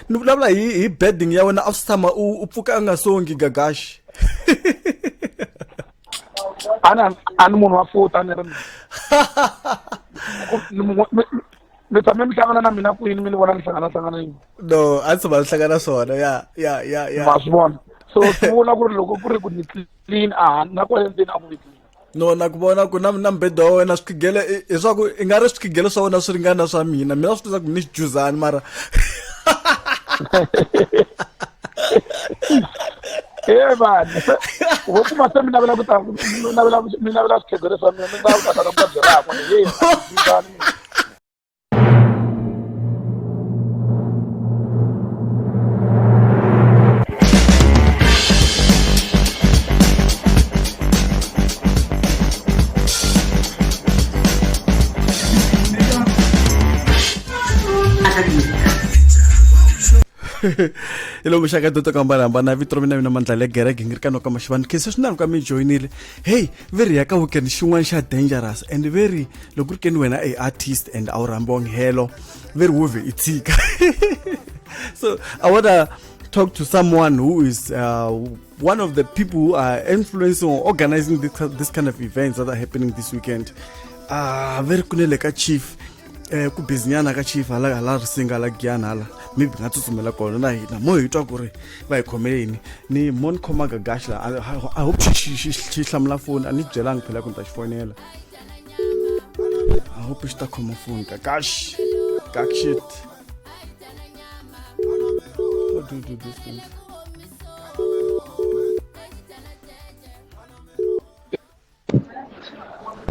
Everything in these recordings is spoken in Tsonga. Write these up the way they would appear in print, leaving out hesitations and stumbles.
Ni vulavula hi bedding ya wena, a swi tshama u pfuka u nga songi, Gagashi. A ni munhu wa futa, a ni ri mi tshame mi hlangana na mina kwini, mi ni vona ni hlangana hlangana yini? No, a tshama ni hlangana swona, ya. Ma swi vona, so swi vula ku ri loko ku ri ku ni clean, a na kwale ndzeni a ku vi clean. No, na ku vona ku na mbedo wa wena, swikhigelo hi swa ku i nga ri swikhigelo swa wena swi ringana na swa mina. Mina swi tiva ku ni xijuzani, mara E vanhu wo kuma se mi navela ku ta mi navela swikhegelo swa mina, mi nga ku ta ta ku ta byelaka ni ye xijuzani. Hi lomu xaka to to hambanahambana, vito ra mina mina Mandla le gerege ngiri ka noka maxivani khensa swinene ka mi joyinile. Hey, veri ya ka weekend xin'wana xa dangerous, and veri loko ri keni wena a artist and a wu rhambiwangi helo, veri wo vhe i tshika. So I wanna talk to someone who is one of the people who are influencing or organizing this kind of events that are happening this weekend. Ah, very kunele ka chief, ku busy nyana ka chief hala hala Risinga, hala Giyani hala. Maybe nga tsutsumela kona na hina mo hi twa ku ri va hi khomele yini. Ni mo ni khoma Gagashi la. I hope xi hlamula foni. A ni byelangi phela ku ni ta xi fonela. I hope xi ta khoma foni. Gagashi, gagshit, how do you do this thing?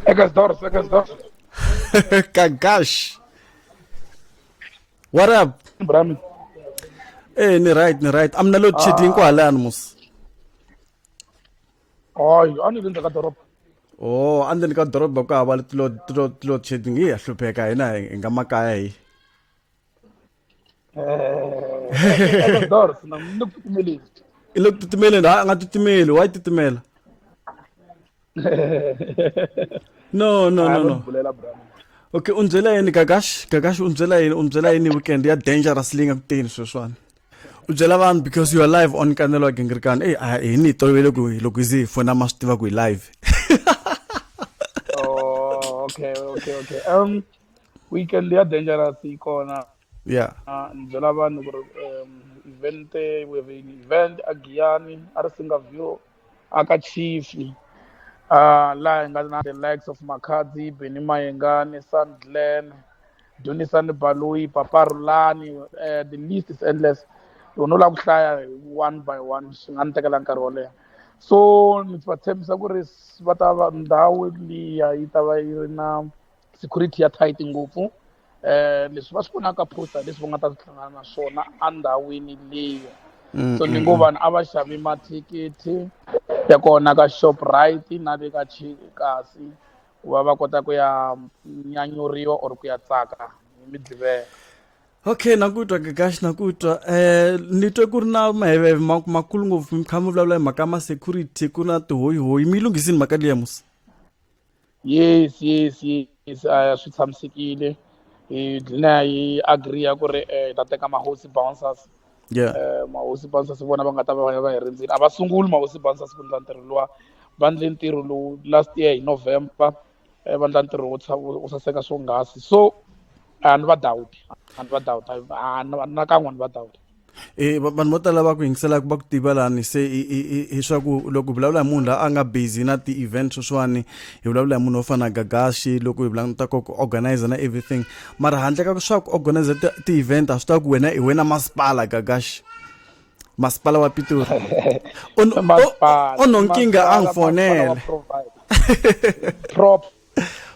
Ekasdors, Ekasdors. Gagash, what up? Brami. Eh, ni right, ni right. Am na load shedding kwalani mos? Hayi, a ni le ndzhaku ka doroba. Oh, endzeni ka doroba ku hava ti-load shedding. Hi ya hlupheka hina hi nga makaya hi. Ekasdors, na ni le ku titimeleni. I le ku titimeleni? Ha, a nga titimeli. Why titimela? No, no, no, no. Bulela, Brami. Okay, u nbyela yini, Gagash? Gagash, u nbyela yini? U nbyela yini weekend ya dangerous leyi nga ku teni sweswiwani? U byela vanhu because you are live on Nkanelo wa Gingirikani. Ey, a hi ni tolovele ku loko hi ze hi fona ma swi tiva ku hi live. Oh, okay. Weekend ya dangerous yi kona. Ni byela vanhu ku ri event, we have an event a Giyani, a Risinga View, a ka Chief. Laha hi nga na the likes of Makhadzi, Benny Mayengani, Sun Glen, Dunisani Baloyi, Papa Rulani, the list is endless. Loko no lava ku hlaya one by one swi nga ni tekela nkarhi wo leha. So ni va tshembisa ku ri va ta va ndhawu liya yi ta va yi ri na security ya tight ngopfu. Leswi va swi vonaka poster, leswi va nga ta hlangana na swona endhawini liya. So ni ngo vanhu a va xavi mathikithi ya kona ka Shoprite na le ka Checkers ku va va kota ku ya nyanyuriwa or ku ya tsaka hi Migqivela. Okay, na ku twa, Gagash, na ku twa. Ni twe ku ri na maheveve makulu ngopfu, mi kha mi vulavula hi mhaka ma security, ku na tihoyihoyi. Mi yi lunghisini mhaka liya musi? Yes, swi tshamisekile. Hi dlina hi agree ku ri hi ta teka mahosi bouncers. Mahosi bouncers vona va nga ta va va hi rindzile. A va sunguli mahosi bouncers ku endla ntirho luwa. Va ndle ntirho lowu last year hi November, va ndla ntirho wo saseka swonghasi. So a ni va doubt, a ni va doubt, a na kan'we ni va doubt. E vanhu vo tala va ku yingiselaka va ku tiva lani, se hi swa ku loko hi vulavula hi munhu la a nga busy na ti-event sweswiwani, hi vulavula hi munhu wo fana na Gagashi. Loko hi vulavula ku organizer na everything, mara handle ka swa ku organizer ti-event, a swi tiva ku wena hi wena masipala, Gagashi, masipala wa Pitori. O nonkinga a n'wi fonele. Proper.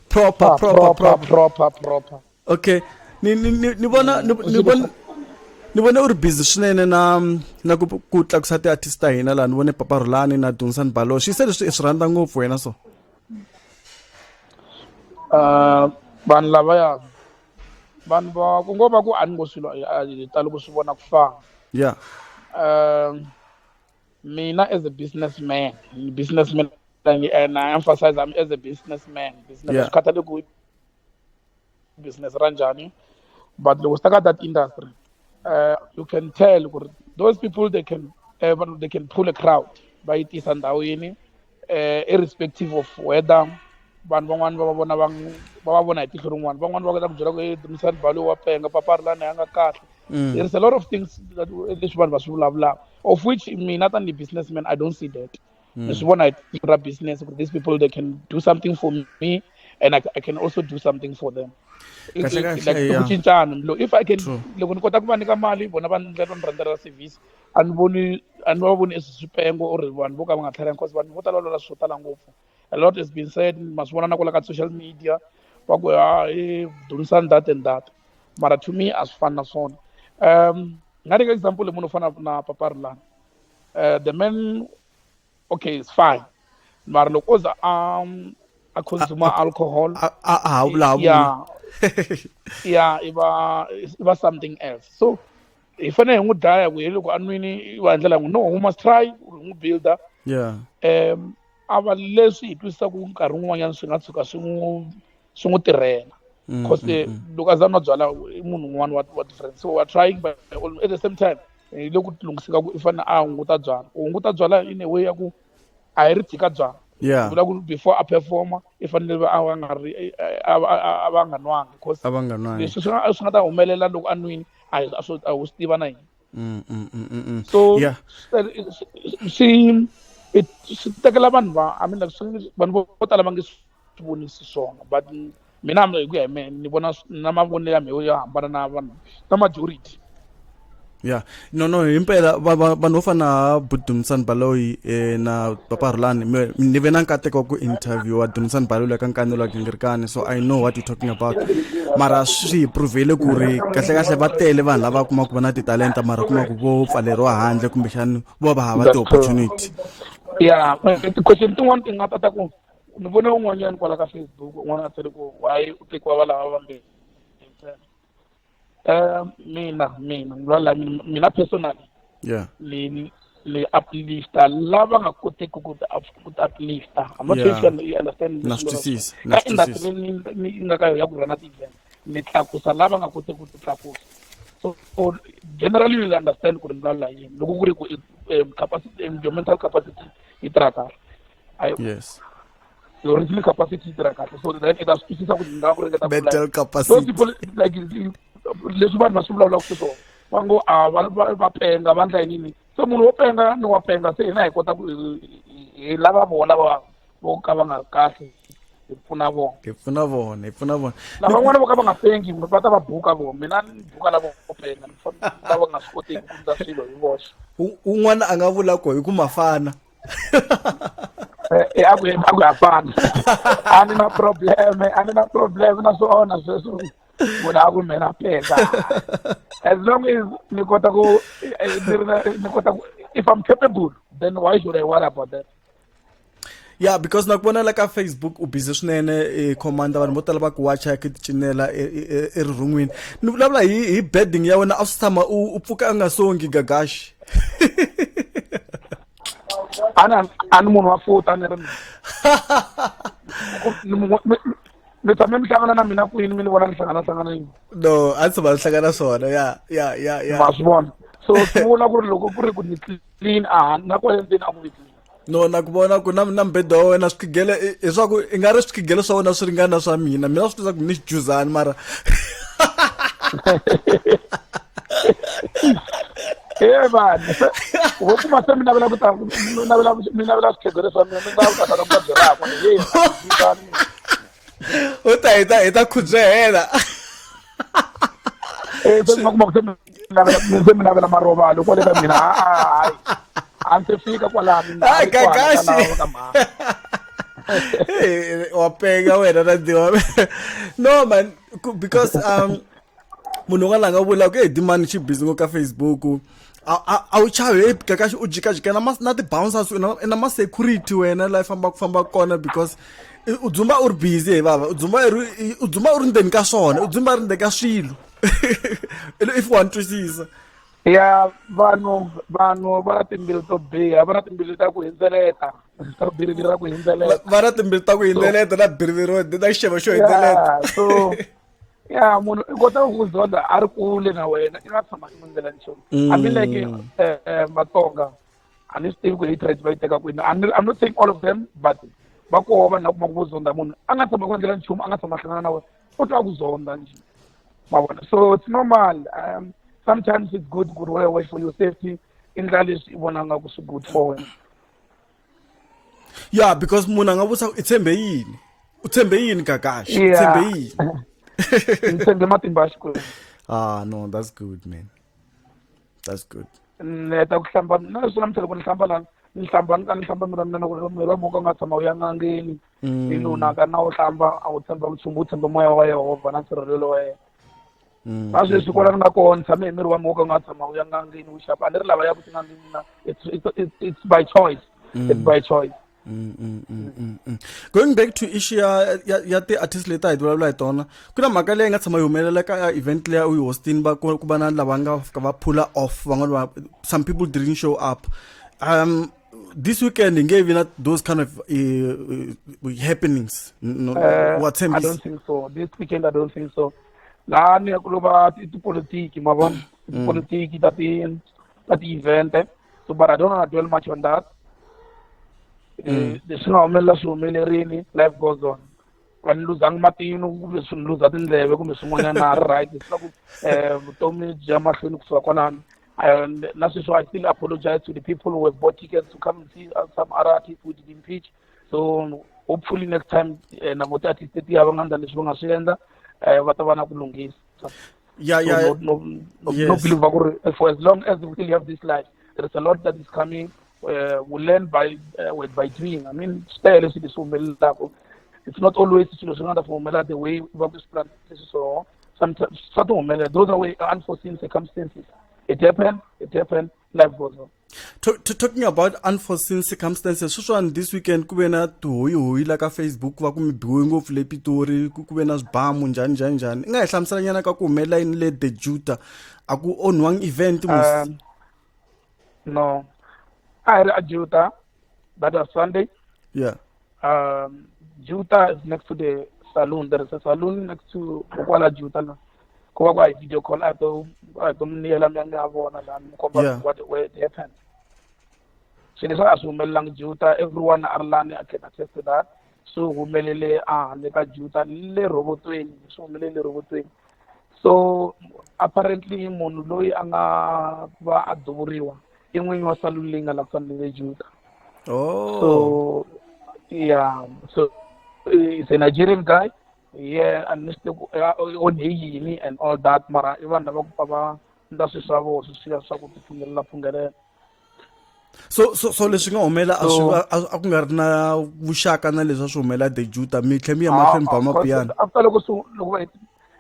Proper, proper, proper. Proper, proper. Okay, ni vona u ri busy swinene na ku tlakusa ti-artist ta hina laha. Ni vone Papa Rhulani na Dunisani Baloyi. Se leswi i swi rhandza ngopfu wena so? Vanhu lavaya, vanhu va ku ngo va ku a ni ngo swilo hi tali ku swi vona ku fana. Mina as a businessman, businessman, and I emphasize I'm as a businessman, business, swi khathali ku business ra njhani, but loko swi ta ka that industry, You can tell ku ri those people, they can pull a crowd, va yi tisa ndhawini, irrespective of whether vanhu van'wani va va vona, va vona hi tihlo rin'wana, van'wani va kota ku byela ku, "Hey, Dumisani Balo wa penga, Papa Rhulani a nga kahle." There is a lot of things that leswi vanhu va swi vulavulaka, of which mina tanihi businessman, I don't see that. Ni swi vona hi tihlo ra business ku these people, they can do something for me and I can also do something for them. Kahle kahle, Like, i ku cincana. If I can, loko ni kota ku va nyika mali, vona va ndlela va ni rhandzela service. A ni voni, a ni va voni as swipengo or vanhu vo ka va nga tlharihangi, cause vanhu vo tala va lwela swo tala ngopfu. A lot has been said, ma swi vona na kwala ka social media, va ku, "Ha, i Dumisani that and that," mara to me a swi fani na swona. Nga nyika example, munhu u fana na Papa Rhulani. The man, okay, it's fine, mara loko o za a consume alcohol, a ha vulavula. Yeah, i va something else. So hi fanele hi n'wi dlaya ku hi loko a nwini i va hi ndlela n'wi? No, we must try hi n'wi builder, a va leswi hi twisisaka. Nkarhi wun'wanyana swi nga tshuka swi n'wi tirhela, cause loko a za nwa byala, i munhu un'wana wa different. So we are trying, but at the same time hi le ku lunghiseka ku i fanele a hunguta byala, ku hunguta byala in a way ya ku a hi ri tshika byala. Vula ku before a performa, i fanele a va nga ri a va nga nwangi, cause A va nga nwangi. Leswi swi nga ta humelela loko a nwini, a hi a wu swi tiva na hina. So swi tekela vanhu va, I mean, like, vanhu vo tala va nge swi vonisi swona, but mina, hi ku ya hi mehe, ni vona na mavonelo ya mehe yo hambana na vanhu na majority. Yeah, no, himpela vanhu vo fana na Dumisani Baloyi na Papa Rhulani, ni ve na nkateko wa ku interviewa Dumisani Baloyi ka Nkanelo wa Gingirikani, so I know what you're talking about. Mara swi hi provhele ku ri kahle kahle va tele vanhu lava kumaka va na titalenta, mara kuma ku vo pfaleriwa handle, kumbexani vo va hava ti-opportunity. Ya, ti-question tin'wani ti nga ta ta ku ni vone un'wanyani kwala ka Facebook, un'wana a tsale ku, "Why u tekiwa va lava vambirhi ntsena?" Mina ni vulavula mina personally, ni uplifta lava nga koteki ku ti uplifta. I'm not sure if you understand. Na swi twisisa, na Ka industry ni nga ka yona ya ku rhuna ti-event, ni tlakusa lava nga koteki ku ti tlakusa. So generally you understand ku ri ni vulavula yini. Loko ku ri ku capacity, your mental capacity yi tirha kahle, your reasoning capacity yi tirha kahle, so then i ta swi twisisa ku ni nga ku ringeta ku Mental those capacity. people, like leswi vanhu va swi vulavulaka xiswona, va ngo a va penga, va ndla yini. So munhu wo penga ni wa penga, se hina hi kota ku hi lava vona va vo ka va nga ri kahle, hi pfuna vona. Hi pfuna vona, hi pfuna vona. Lavan'wana vo ka va nga pengi, va ta va buka vona. Mina ni buka lavo penga, ni lava nga swi koteki ku endla swilo hi voxe. Un'wana a nga vula ku hi ku mafana. A ku hafana, a ni na problem, a ni na problem na swona sweswo. Munhu a ku mina penga, as long as ni kota ku ni ri na, ni kota ku, if I'm capable, then why should I worry about that? Yeah, because na ku vona la ka Facebook u busy swinene, commander. Vanhu vo tala va ku wacha ku ti cinela erirhungwini. Ni vulavula hi bedding ya wena, a swi tshama u pfuka u nga songi gagashi. A ni munhu wa futa, a ni ri mi tshame mi hlangana na mina kwini? Mi ni vona ni hlangana hlangana yini? No, a ndzi tshama ni hlangana swona, ya. Ma swi vona, so swi vula ku ri loko ku ri ku ni clean, a na kwale ndzeni a ku vi clean. No, na ku vona ku na mbedo wa wena, swikhigele hiswaku i nga ri swikhigele swa wena swi ringana swa mina. Mina swi tiva ku ni xijuzani, mara E vanhu wo kuma se mi navela ku ta mi navela swikhegelo swa mina, mi nga ku ta ta ku ta byelaka ni ye. U ta hi ta khudzehela. Eh, se mi nga kuma ku se mi navela marovalo kwale ka mina. Hayi, a ndzi fika kwalano. Hayi, gagashi. Hey, wa penga wena na ndiwa. No man, because munhu un'wana a nga vula ku, "Hey, Dimani xi busy ngopfu ka Facebook." A wu chavi? Hey gagashi, u jikajika na ti-bouncers, na ma-security wena la fambaka fambaka kona, because u dzumba u ri busy. Hi vava, u dzumba u ri ndzeni ka swona, u dzumba u ri ndzeni ka swilo, if wa ni twisisa. Ya, vanhu va na timbilu to biha, va na timbilu ta ku hindzeleta, ta biriviri ra ku hindzeleta. Va na timbilu ta ku hindzeleta na biriviri na xixevo xo hindzeleta. So Ya, munhu i kota ku zonda a ri kule na wena, i nga tshama i n'wi ndlela nchumu. I mean, like, Vatsonga, a ni swi tivi ku hatred va yi teka kwini. I'm not saying all of them, but va koho vanhu lava kumaka vo zonda munhu a nga tshama ku endlela nchumu, a nga tshama hlangana na wena, u twa ku zonda njhe, ma vona. So it's normal. Sometimes it's good ku ri wewe, for your safety, i ndla leswi i vona nga ku swi good for wena. Yeah, because munhu a nga vutisa i tshembe yini, u tshembe yini, Gagash? U tshembe yini? Ni tshembe matimba ya Xikwembu. Ah, no, that's good, man, that's good. Ni heta ku hlamba na leswi namuntlha, loko ni hlamba lani, ni hlamba ni ka ni hlamba miri wa mina, ku miri wa moka u nga tshama wu ya n'angeni. Hi nunaka na u hlamba, a wu tshemba nchumu, u tshemba moya wa Yehovha na nsirhelelo wa yena. Na sweswi kwala ni nga kona, ni tshame hi miri wa moka u nga tshama wu ya n'angeni, wu xapa. A ni ri lava ya ku tin'angeni na it's by choice. It's by choice. Going back to issue ya ti-artist leti a hi vulavula hi tona, ku na mhaka leyi nga tshama yi humelela ka event leyi u yi hostini, va ku va na lava nga fika va pull-a off, van'wana va, some people didn't show up. This weekend hi nge vi na those kind of happenings, no? Wa I tshembisa? Don't think so. This weekend I don't think so. Laha ni ya ku lova tipolotiki, ma vona, tipolotiki ta ti-event. So, but I don't want to dwell much on that. Leswi nga humelela swi humelerini, life goes on. Va ni luzangi matino kumbe swi ni luza tindleve kumbe swin'wanyana, na ri right. Leswaku vutomi byi ya mahlweni kusuka kwalano. And na sweswi I still apologize to the people who have bought tickets to come and see some other artists who didn't pitch. So hopefully next time, na vo ti-artist letiya va nga endla leswi va nga swi endla, va ta va na ku lunghisa. Yeah. So no, no believe ku ri for as long as we still have this life, there is a lot that is coming. We learn by doing. I mean, swi tele swilo leswi humelelaka. It's not always swilo swi nga ta humelela the way va ku swi plan so sometimes swa ti humelela. Those are way unforeseen circumstances. It happened, it happened, life goes on. Talking about unforeseen circumstances, sweswiwani this weekend ku ve na tihoyihoyi la ka Facebook, va ku mi biwe ngopfu le Pitori, ku ve na swibamu, njhani njhani njhani. I nga hi hlamusela nyana ka ku humelela yini le The Juta? A ku onhiwangi event mos? No, a hi ri a Juta, that was Sunday. Juta is next to the saloon. There is a saloon next to kwala Juta la. Ku va ku a hi video call, a hi to mi yela mi ya mi ya vona laha, mi komba what, where it happened. Swilo leswi a swi humelelangi Juta. Everyone a ri lani, I can attest to that. Swi humelele a handle ka Juta, le robotweni, swi humelele le robotweni. So apparently munhu loyi a nga va a duvuriwa i n'winyi wa saloon leyi nga la kusuhani le Juta. Oh. So yeah, so it's a Nigerian guy. Yeah, and ni swi tivi ku onhe yini and all that, mara i vanhu lava ku pfa va endla swilo swa vona sweswiya swa ku ti phungelela phungelela. So leswi nga humelela a swi a ku nga ri na vuxaka na leswi a swi humelela The Juta, mi tlhe mi ya mahlweni ba mapiano? After loko swi loko va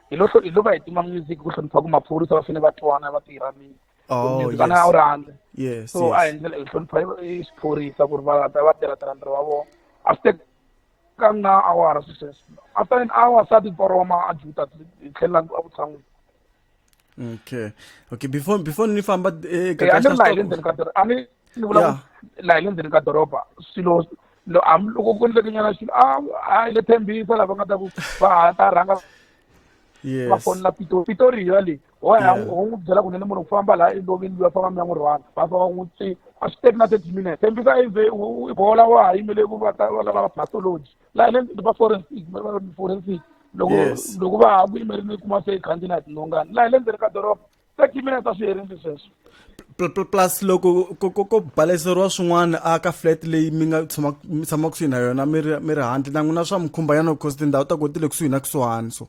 hi lo hi lo va hi tima music ku hlonipha ku maphorisa va fanele va twana va tirha ni music a na a wu rhandza. So a hi ndlela hi hlonipha i xiphorisa ku ri va ta va tirha tirha ntirho wa vona. A swi tekanga na awara swi sweswo. After an hour sa tiporoma a Juta, hi tlhelela a vutshan'wini. Okay, before ni famba, a ni ri laha hi le ndzeni ka a ni ni vula laha hi le ndzeni ka doroba, swilo hambi loko ku endleke nyana xilo, a hi le Thembisa lava nga ta ku va ha ta rhanga va fonela Pitori. Pitori hi yaleyi ho ya ho n'wi byela kunene munhu ku famba laha eloveni luya, famba mi ya n'wi rhwala, va famba n'wi tsi. A swi teki na 30 minutes. Thembisa i ze i bola wa ha yimele ku va ta va lava pathology laha hi le va forensic, va forensic loko loko va ha ku yimerile kuma se khandziya na tinhongani laha hi le ndzeni ka doroba, 30 minutes a swi herile sweswo. Plus loko ko baleseriwa swin'wana a ka flat leyi mi nga tshama, mi tshama kusuhi na yona, mi ri handle na n'wina, swa mi khumba yana, because tindhawu ta ko ti le kusuhi na kusuhani, so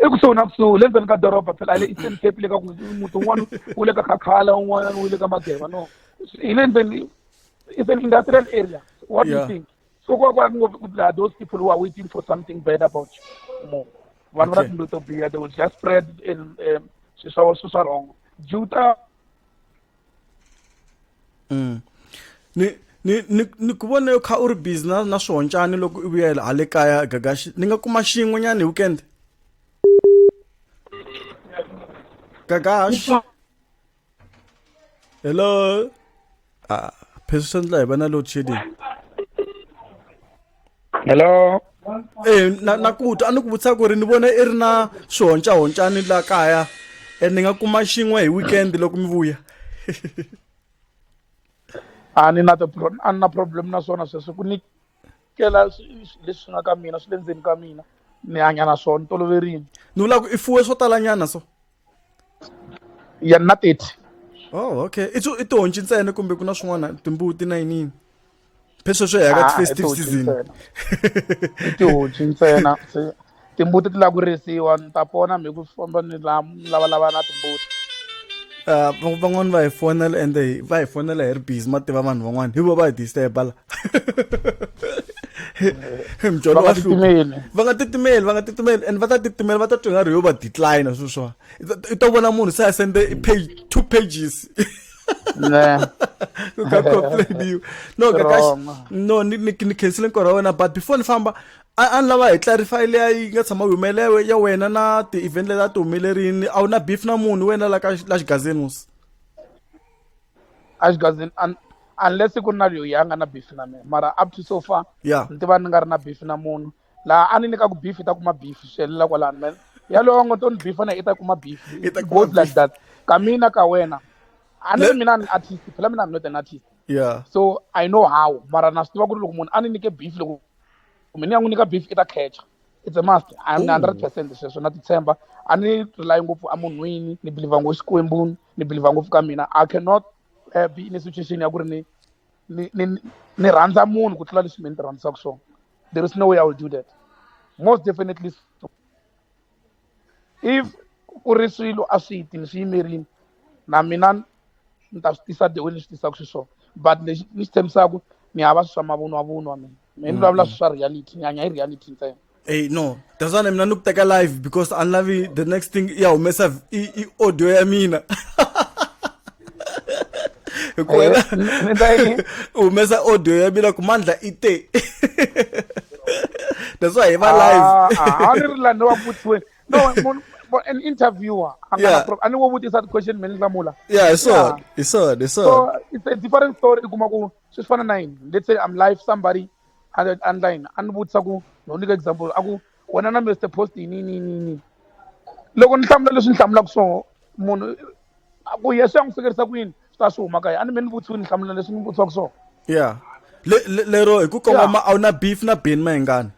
I kusuhi na kusuhi, le ndzeni ka doroba phela, a le Eastern Cape, le ka ku muti wun'wana wu le ka Khakhala, wun'wana wu le ka Mageva. No, hi le ndzeni, it's an industrial area. What do you think? So kwa ngopfu ku those people who are waiting for something bad about you more, vanhu va na timbilu to biha, they will just spread in swilo swa wrong Juta. Ni ku vone u kha u ri busy na swihoncani loko u vuya hale kaya, Gagashi. Ni nga kuma xin'we nyana hi weekend, Gagashi? Hello? Ah, phela swi endla hi va na load shedding. Hello. E na ku twa, a ni ku vutisa ku ri ni vona i ri na swihoncahoncani la kaya, and ni nga kuma xin'we hi weekend loko mi vuya. A ni na a ni na problem na swona sweswo, ku nyikela leswi nga ka mina swi le ndzeni ka mina, ni hanya na swona, ni toloverile. Ni vula ku i fuwe swo talanyana so? Ya, ni na 30. Oh, okay. I tihonci ntsena kumbe ku na swin'wana, timbuti na yinini? Phe sweswo hi ya ka Ah, i ti-festive tihonci season. ntsena. I tihonci ntsena. Se timbuti ti lava ku risiwa, ni ta pona mi ku famba ni lavalava na timbuti. Ah, van'wani va hi fonela, ende va hi fonela hi ri busy, ma tiva vanhu van'wani hi vo va hi disturba la. Mjolo Va nga wa hlupha. titimeli. Va nga titimeli, va nga titimeli, and va ta titimela, va ta twa nga ri yo va decline sweswiwa. I ta vona munhu se a sende page, 2 pages. Ne. Ku ka complainiwa. No, Gagash, Wrong. no, ni khensile nkarhi wa wena, but before ni famba, a ni lava hi clarify leya yi nga tshama yi humelela ya wena na ti-event leti a ti humelerini. A wu na beef na munhu wena la ka la xigazini musi? A xigazini, unless ku ri na loyi a nga na beef na mina, mara up to so far Yeah. ni tiva ni nga ri na beef na munhu. Laha a ni nyikaku beef i ta kuma beef, swi helela kwalano, man. Yalowo a nga to ni beef na i ta kuma beef. I ta It kuma goes like beef. that. Ka mina ka wena. A ni Le ri mina ni artist, phela mina I'm not an artist. Yeah. So I know how, mara na swi tiva ku ri loko munhu a ni nyike beef, loko mina ni ya n'wi nyika beef i ta catch. It's a must. I'm Ooh. 100% sweswo na ti tshemba. A ni rely ngopfu emunhwini, ni believe ngopfu Xikwembu, ni believe ngopfu ka mina. I cannot be in a situation ya ku ri ni rhandza munhu ku tlula leswi mina ni ti rhandzisaka swona. There is no way I will do that. Most definitely so. If ku ri swilo a swi ti ni swi yimerini, na mina ni ta swi tisa the way ni swi tisaka xiswona. But lexi ni xi tshembisaka, ni hava swi swa mavunwavunwa mina. Mina ni vulavula swi swa reality, ni hanya hi reality ntsena. Hey, no, that's why mina ni ku teka live, because a ni lavi the next thing ya humesa i audio ya mina. Hi ku wena Ni ta yini? u humesa audio ya mina ku Mandla i te. That's why hi va live. Ah, a ni ri la ni wa vutisiweni. No, munhu, an interviewer a nga na Yeah. a ni wo vutisa ti-question mina ni hlamula. Yeah, hi swona, Yeah. hi swona, hi swona. So it's a different story. I kuma ku swi fana na yini? Let's say I'm live, somebody online a ni vutisa ku, no nyika example, a ku wena na Mister Post yini yini yini yini. Loko ni hlamula leswi ni hlamulaka swona, munhu a ku yesu ya n'wi fikerisa ku yini, swi ta swi huma ka yena. A ni me ni vutisiwile, ni hlamula leswi ni vutisiwaka swona. Yeah. Lero hi ku kongoma a wu na beef na Benny Mayengani?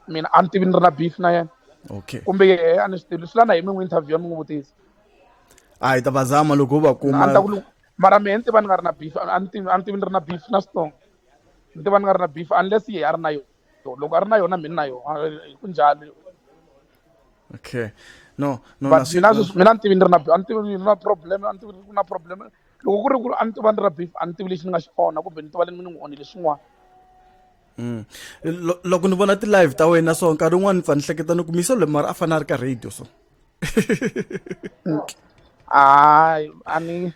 Mina a ni tivi ni ri na beef na yena. Okay. Kumbe yehe a ni swi tivi, swi la na hi mi n'wi interview mi n'wi vutisa. A hi ta va zama loko va kuma. A ni ta ku mara mina ni tiva ni nga ri na beef, a ni tivi, a ni tivi ni ri na beef na switsongo. Ni tiva ni nga ri na beef unless yehe a ri na yona. Loko a ri na yona mina na yona, ku njhani? Okay. No, no, But na swi mina sweswi, mina ni tivi ni ri na, a ni tivi ni ri na problem, a ni tivi ku na problem. Loko ku ri ku a ni tiva ni ri na beef, a ni tivi lexi ni nga xi onha kumbe ni tiva ni n'wi onhile xin'wana. Loko ni vona ti-live ta wena so nkarhi wun'wani ni pfa ni hleketa ni ku misa loyi mara a fanele a ri ka radio so. Hayi, a ni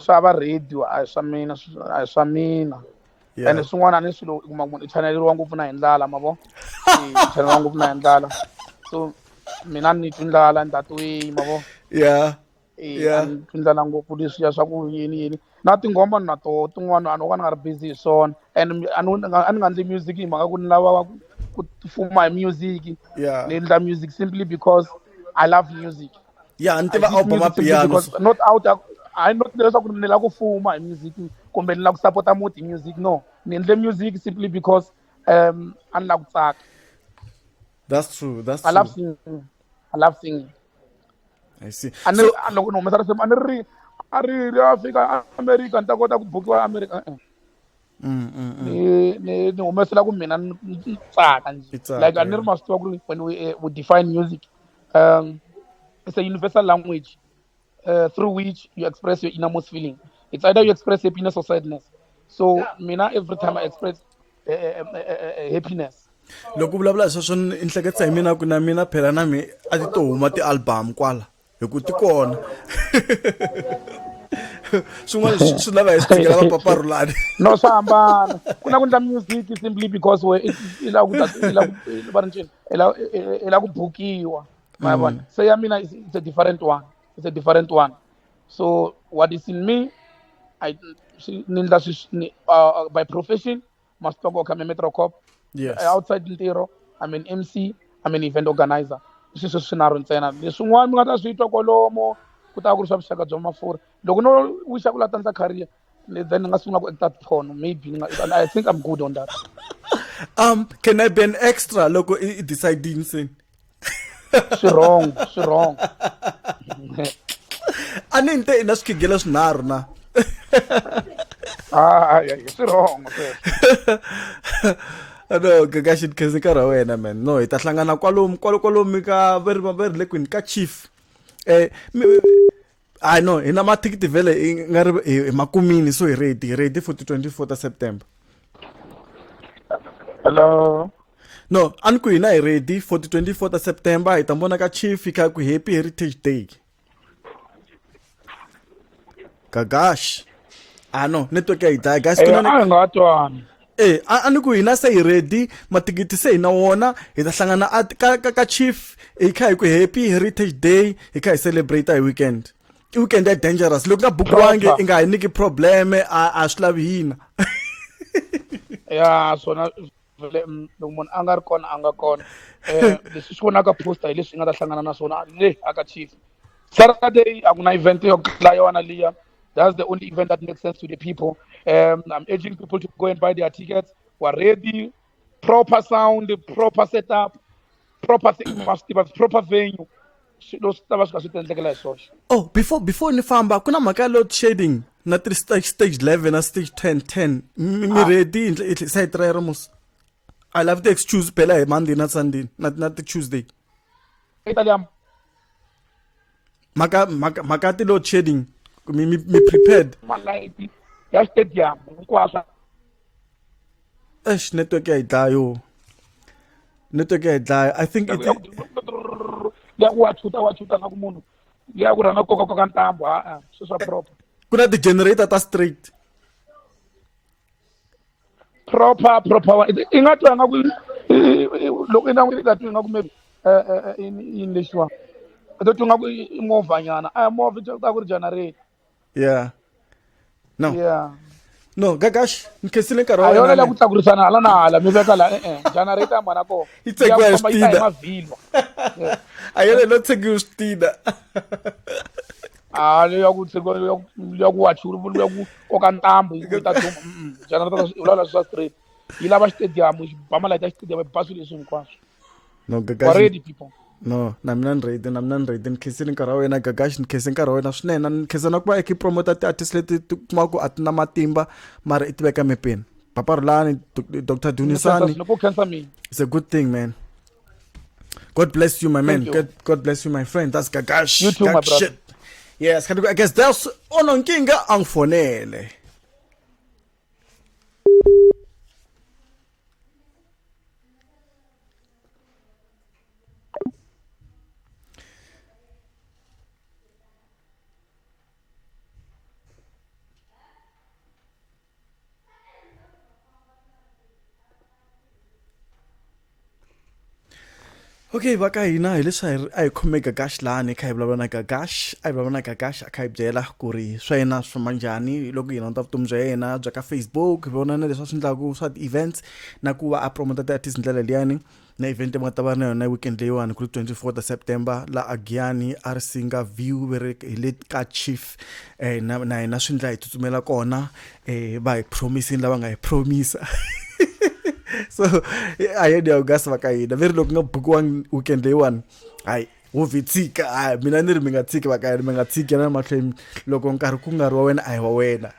swa va radio a hi swa mina, a hi swa mina. Yeah. Ene swin'wana a ni swilo u kuma munhu i chaneleriwa ngopfu na hi ndlala, ma vo? I chaneleriwa ngopfu na hi ndlala. So mina ni twi ndlala in that way, ma vo? Yeah. A ni twi ndlala ngopfu leswiya swa ku yini yini. Na tinghoma na toho tin'wana a no ka ni nga ri busy hi swona. And a ni nga, a ni nga endli music hi mhaka ku ni lava ku fuma hi music. Yeah. Ni endla music simply because I love music. Yeah, ni tiva I did album music simply piano. because not out of, I not leswaku ni lava ku fuma hi music kumbe ni lava ku support-a muti hi music. No, ni endle music simply because a ni lava ku tsaka. That's true, that's I love true. singing. I love singing. I see. A ni So a loko ni humesa risimu a ni ri a ri ri a fika America ni ta kota ku bukiwa America. Ni humesela ku mina ni tsaka nje. I tsaka, Like a ni ri yeah. ma swi tiva ku ri when we define music, it's a universal language through which you express your innermost feeling. It's either you express happiness or sadness. So mina every time I express happiness. Loko u vulavula hi sweswo ni hleketisa hi mina ku na mina phela na mi a ti to huma ti-album kwala hi ku ti kona. Swin'wana swi lava hi swi tshikela va Papa Rhulani. No, swa hambana. Ku na ku endla music simply because we i lava ku ta, i lava ku, va ri ncini? I lava, i lava ku bukiwa. Ma vona? Se ya mina it's a different one. It's a different one. So what is in me, I ni endla swi, ni by profession, Ma swi tiva ku okay, I'm a metro cop. Yes. Outside ntirho, I'm an MC, I'm an event organizer. I swilo sweswi swinharhu ntsena. Leswin'wana mi nga ta swi twa kwalomo ku ta va ku ri swa vuxaka bya mafurha. Loko no wisha ku la ta ndla career, then ni nga sungula ku acta porn maybe ni nga, I think I'm good on that. Can I be an extra loko i deciding se? Swi wrong, swi wrong. A ni nte i na swikhigelo swinharhu na. Ah, ay, swi wrong sweswo. No, Gagashi, khensa nkarhi wa wena man. No, hi ta hlangana kwalomu kwalo kwalomu ka va ri va ri le kwini ka chief. I no, hi na mathikithi vhele i nga ri hi makumini, so hi ready, hi ready for ti 24 ta September. Hello. No, a ni ku hina hi ready for ti 24 ta September, hi ta vona ka chief hi kha ku Happy Heritage Day. Gagash. Ah no, network ya hi dlaya guys. Ku na a hi nga twani. A ni ku hina se hi ready, mathikithi se hi na wona, hi ta hlangana a ka ka ka chief hi kha hi ku Happy Heritage Day, hi kha hi celebrate hi weekend. I weekend ya dangerous. Loko nga bukiwangi i nga hi nyiki problem, a swi lavi hina. Ya swona vhele, loko munhu a nga ri kona a nga kona. Leswi swi vonaka poster hi leswi hi nga ta hlangana na swona le aka chief. Saturday a ku na event yo tlula yona liya. That's the only event that makes sense to the people. I'm urging people to go and buy their tickets. We're ready. Proper sound, proper setup, proper thing, proper venue. Swilo swi ta va swi kha swi ti endlekela hi swoxe. Oh, before ni famba, ku na mhaka ya load shedding na ti stage 11 na stage 10, 10. Mi ready hi side rero mos? I love the excuse phela hi Monday na Sunday na ti Tuesday. Italian. Mhaka, mhaka, mhaka ti load shedding, mi prepared. Malaiti ya stadium hinkwaswo. Eish, network ya hi dlaya yo. Network ya hi dlaya. I think it Ya ku wa chuta, wa chuta na ku munhu. Ya ku rhanga koka koka ntambu, ha a, swi swa proper. Ku na ti-generator ta straight. Proper, proper wa-, i nga twa nga ku, loko i nga i nga twi nga ku maybe, yini lexiwa. I to twa nga ku i movha nyana. A movha i ta ku ri generator. Yeah. No. Yeah. No, Gagash, ni khensile nkarhi wa A yona wena, leya ku tlakurisana hala na hala, mi veka la, e-e, generator ya mhana kona. Yi tsekiwa hi Ya famba yi ta hi switina. mavhilwa. Yeah. A yona lo tsekiwa switina. Ah, leyi ya ku tsekiwa, ya ku, ya ku wachu, ya ku koka ntambu, yi ta duma. Generator yi vulavula swa straight. Yi lava xitediyamu, yi ba malayiti ya xitediyamu, yi ba swilo leswi hinkwaswo. No, We're Gagash. ready, people. No, na mina ni ready, na mina ni ready. Ni khensile nkarhi wa wena, Gagash, ni khense nkarhi wa wena swinene. Ni khensa na ku va i kha i promota ti-artist leti ti kumaka ku a ti na matimba, mara i ti veka mepeni. Papa Rhulani, Doctor Dunisani. Ni ku khensa mina. It's a good thing, man. God bless you, my man. Thank you. God bless you, my friend. That's Gagash. You too, my Gagash brother. shit. Yes, I guess that's ononkinga angifonele. Okay, va ka hina hi leswi a hi khome Gagash lahani hi kha hi vulavula na Gagash, a hi vulavula na Gagash a kha hi byela ku ri swa yena swi famba njhani loko hi languta vutomi bya yena bya ka Facebook, hi vona na leswi a swi endlaku swa ti-events na ku va a promota ti-artist hi ndlela liyani na event leyi va nga ta va na yona weekend leyiwani ku ri 24 ta September la a Giyani a ri Singa View ve ri hi le ka Chief, na hina swi ndla hi tsutsumela kona, va hi promise-ini lava nga hi promise. So a hi yeni ya hungasa va ka hina ve ri loko nga bukiwangi weekend leyiwani hayi wo vhe tshika, hayi mina ni ri mi nga tshiki va ka hina, mi nga tshiki yana mahlweni loko nkarhi ku nga ri wa wena a hi wa wena,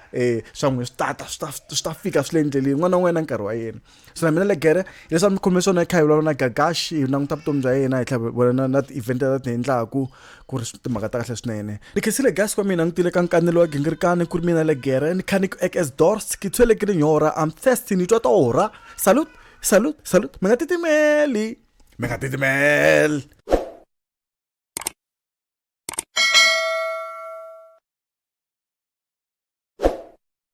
swa n'wina swi tata swi ta swi ta fika swi le endleleni n'wana wa wena nkarhi wa yena. So na mina legere leswi a mi khome swona hi kha hi vulavula na Gagash hi languta vutomi bya yena hi tlhela hi vona na ti-event leti a ti endlaku ku ri timhaka ta kahle swinene. Ni khensile gas kwa mina ni tile ka nkanelo wa gingirikani ku ri mina legere ni kha ni ku ek es dors ki tshwele ki lenyora I'm thirsty ni twa torha. Salute, salute, salute mi nga titimeli mi nga titimeli.